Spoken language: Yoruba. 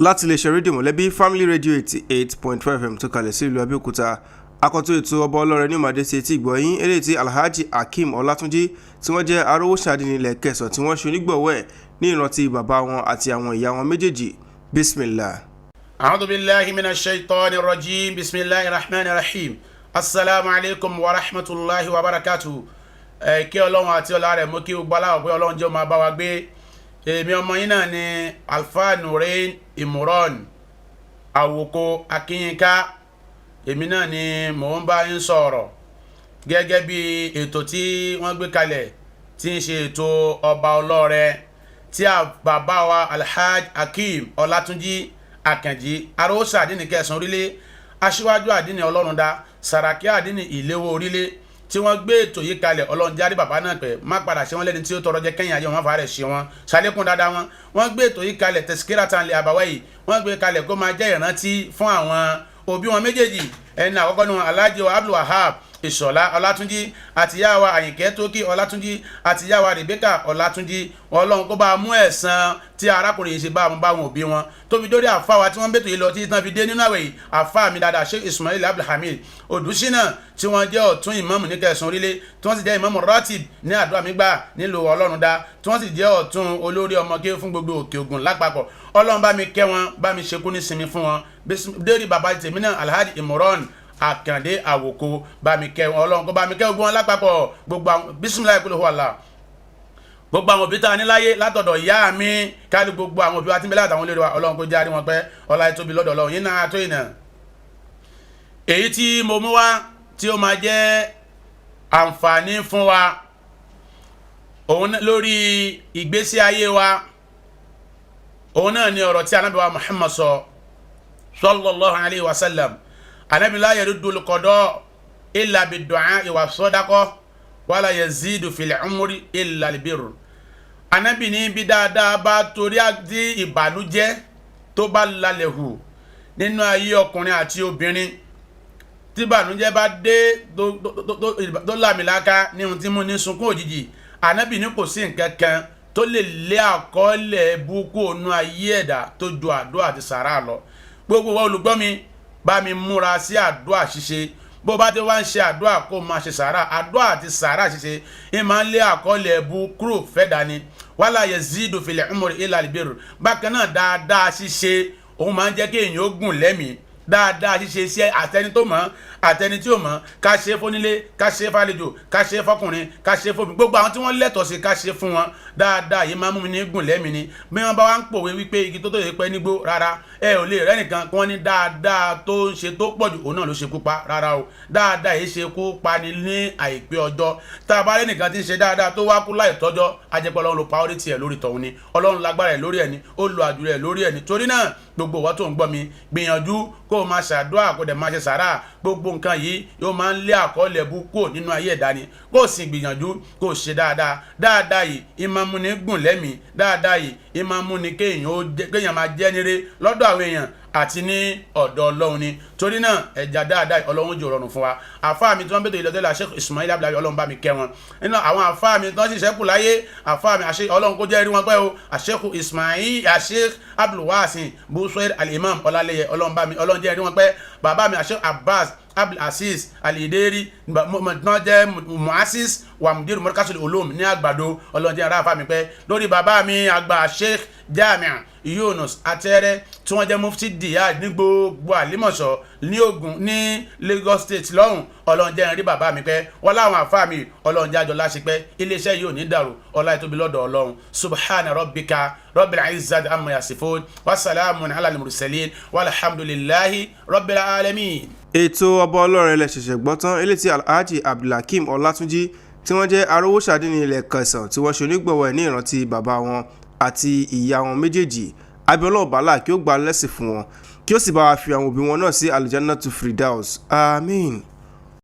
Láti iléeṣẹ́ rédíò Mọ̀lẹ́bí, Family Radio 88.5 FM tó kalẹ̀ sí ìlú Abẹ́òkúta, akọ́tún ètò Ọba Ọlọ́rẹ ní ìmàdé sí etí ìgbọ̀yìn, eléyìí tí Alhaji Akeem Ọlátúnjí, tí wọ́n jẹ́ arówóṣàdínní ilẹ̀ kẹsàn, tí wọ́n ṣe onígbọ̀wọ́ ẹ̀ ní ìrántí bàbá wọn àti àwọn ìyá wọn méjèèjì. Bismillah. أعوذ بالله من الشيطان الرجيم. بسم الله الرحمن الرحيم. السلام عليكم ورحمة الله وبركاته. Ẹ kí Ọlọ́run àti ọlá rẹ̀ mú kí gbogbo aláwọ̀ pé Ọlọ́run jẹ́ ó máa bá wa gbé. Èmi ọmọ yín náà ni Alfa Nurein Imran Awoko Akínyínká. Èmi náà ni mò ń bá yín sọ̀rọ̀ gẹ́gẹ́ bí ètò tí wọ́n gbé kalẹ̀, tí ń ṣe ètò Ọba Ọlọ́rẹ, tí a bàbá wa Alhaj Akeem Ọlátúnjí Àkànjí, arósà àdínì kẹsàn orílẹ̀, aṣíwájú àdínì Ọlọ́rundá, Sàràkí àdínì ìléwó orílẹ̀, tí wọ́n gbé ètò yìí kalẹ̀. Ọlọ́run jáde bàbá náà pẹ̀, má padà ṣe wọ́n lẹ́ni tí ó tọrọ jẹ kẹ́yìn ayé wọn, fà rẹ̀ ṣe wọn, ṣàlékún dáadáa wọn. Wọ́n gbé ètò yìí kalẹ̀, tẹ̀síkírà lè àbáwá yìí, wọ́n gbé kalẹ̀ kó máa jẹ́ ìrántí fún àwọn òbí wọn méjèèjì. Ẹni àkọ́kọ́ ni wọn, Alhaji wa Abdul Wahab Ìṣọ̀lá Ọlátúnjí, àti ìyá wa Àyìnkẹ́ Tókì Ọlátúnjí, àti ìyá wa Rebecca Ọlátúnjí. Ọlọ́run kó bá a mú ẹ̀san tí arákùnrin yìí ṣe bá wọn òbí wọn, tó fi dórí àfa wa tí wọ́n ń bètò yìí lọ títí tán fi dé nínú àwẹ̀ yìí, àfa mi dáadáa, Sheikh Ismail Abdulhamid Odùsínà, tí wọ́n jẹ́ ọ̀tún ìmáàmù ní kẹsàn orílẹ̀, tí wọ́n sì jẹ́ ìmáàmù ratib ní àdúrà mi gbà nílùú Ọlọ́run dá, tí wọ́n sì jẹ́ ọ̀tún olórí ọmọge fún gbogbo Òkè Ògùn lápapọ̀. Ọlọ́run bá mi kẹ́ wọn, bá mi ṣekú ní sinmi fún wọn. Dórí bàbá tèmi náà, Alhaji Imran Àkàndé Àwòkọ, bá mi kẹ́ wọn. Ọlọ́run kó bá mi kẹ́ gbogbo wọn lápapọ̀. Gbogbo àwọn, bisimilayi kúlò wàlà, gbogbo àwọn òbí tá a ní láyé, látọ̀dọ̀ ìyá mi kárí gbogbo àwọn òbí wa tí ń bẹ látàwọn olórí wa, Ọlọ́run kó jáde wọn pẹ́. Ọlá ìtóbi lọ́dọ̀ Ọlọ́run yín náà tó ìnà. Èyí tí mo mú wá tí ó máa jẹ́ àǹfààní fún wa òun lórí ìgbésí ayé wa, òun náà ni ọ̀rọ̀ tí Ànábì wa Muhammad sọ, sallallahu alayhi wa sallam. Ànábì: la yaruddul qada illa bid-du'a wa sadaqa, wala yazidu fil umri illa al-birr. Ànábì ní bí dáadáa bá torí àti ìbànújẹ́ tó bá lalẹ̀ hù nínú ayé ọkùnrin àti obìnrin, tí ìbànújẹ́ bá dé tó làmìlaka ní ohun tí mo ní sunkún òjijì, Ànábì ní kò sí nǹkan kan tó lè lé àkọọ́lẹ̀ búkú ònú ayé ẹ̀dá tó ju àdúrà àti sàrà lọ. Gbogbo wa olùgbọ́ mi, bá mi múra sí àdúrà ṣíṣe. Bó bá ti wá ń ṣe àdúrà, kó máa ṣe sàrà. Àdúrà àti sàrà ṣíṣe ń máa ń lé àkọọ́lẹ̀ bú kúrò fẹ́ dání. Wala yazidu fil umri illa albirr. Bákan náà, dáadáa ṣíṣe, òun máa ń jẹ́ kí èèyàn ó gùn lẹ́mìí. Dáadáa ṣíṣe sí àtẹni tó mọ̀, àtẹni tí ò mọ̀, ká ṣe fónílé, ká ṣe fàlejò, ká ṣe fọkùnrin, ká ṣe fóbi, gbogbo àwọn tí wọ́n lẹ́tọ̀ọ́ sí, ká ṣe fún wọn. Dáadáa yìí máa ń mú mi ní gùn lẹ́mìí ni. Bí wọ́n bá wá ń pòwe wípé igi tó tó yẹ pẹ́ nígbó, rárá, ẹ ò lè rẹ́ nìkan kí wọ́n ní dáadáa tó ń ṣe tó pọ̀ jù, òun náà ló ṣe kú pa. Rárá o, dáadáa yìí ṣe kú pa ni ní àìpé ọjọ́. Tá a bá rẹ́ nìkan tí ń ṣe dáadáa tó wá kú láì tọ́jọ́, ajẹ́pẹ́ Ọlọ́run ló pa orí tiẹ̀ lórí tọ̀hún ni. Ọlọ́run lágbára ẹ̀ lórí ẹ̀ ni, ó lo àdúrà ẹ̀ lórí ẹ̀ ni. Torí náà, gbogbo ìwọ tó ń gbọ́ mi, gbìyànjú kó o máa ṣàdúrà, kó o dẹ̀ máa ṣe sàrà. Gbogbo nǹkan yìí yóò máa ń lé àkọọ́lẹ̀ bú kúrò nínú ayé ẹ̀dá ni. Kó o sì gbìyànjú kó o ṣe dáadáa. Dáadáa yìí ìmáa múni gùn lẹ́mìí. Dáadáa yìí ìmáa múni kéèyàn máa jẹ́ níre lọ́dọ̀ àwọn èèyàn àti ní ọ̀dọ̀ Ọlọ́run ni. Torí náà, ẹja dáadáa, Ọlọ́run jò rọrùn fún wa. Àfáà mi tí wọ́n bètò ìlọtẹ́lẹ̀, Sheikh Ismail Abdullahi, Ọlọ́run bá mi kẹ́ wọn. Nínú àwọn àfáà mi tí wọ́n sì ṣẹ́kù láyé, àfáà mi àṣẹ, Ọlọ́run kó jẹ́ rí wọn pẹ́ o, Sheikh Ismail, Sheikh Abdulwasin Busoir Al-Imam Ọlálẹ́yẹ, Ọlọ́run bá mi, Ọlọ́run jẹ́ rí wọn pẹ́. Bàbá mi, Sheikh Abbas Abdulaziz Alideri, náà jẹ́ muasis wa mudir Markazul Ulum ní Àgbàdo, Ọlọ́run jẹ́ ara àfáà mi pẹ́. Lórí bàbá mi àgbà, Sheikh Jamia Yunus Atẹ́rẹ́, tí wọ́n jẹ́ mufti diyar ní gbogbo Àlímọ̀ṣọ́ ní Ògùn ní Lagos State lọ́hùn, Ọlọ́run jẹ́ rí bàbá mi pẹ́. Wọ́n láwọn àfáà mi, Ọlọ́run jẹ́ àjọ láṣepẹ́. Iléeṣẹ́ yìí ò ní dàrú, ọlá ìtóbi lọ́dọ̀ Ọlọ́run. Subhana rabbika rabbil izzati amma yasifun, wasalamun ala al-mursalin, walhamdulillahi rabbil alamin. Ètò Ọba Ọlọ́run ilẹ̀ ṣẹ̀ṣẹ̀ gbọ́ tán, eléyìí tí Alhaji Abdulhakeem Ọlátúnjí, tí wọ́n jẹ́ arówóṣàdínní ilẹ̀ kẹsàn, tí wọ́n ṣe onígbọ̀wọ́ ẹ̀ ní ìrántí bàbá wọn àti ìyá wọn méjèèjì. Abiola ọ̀bálà kí ó gba lẹ́sìn fún wọn, kí ó sì bá wa fi àwọn òbí wọn náà sí Aljannatu Firdaus. Àmín.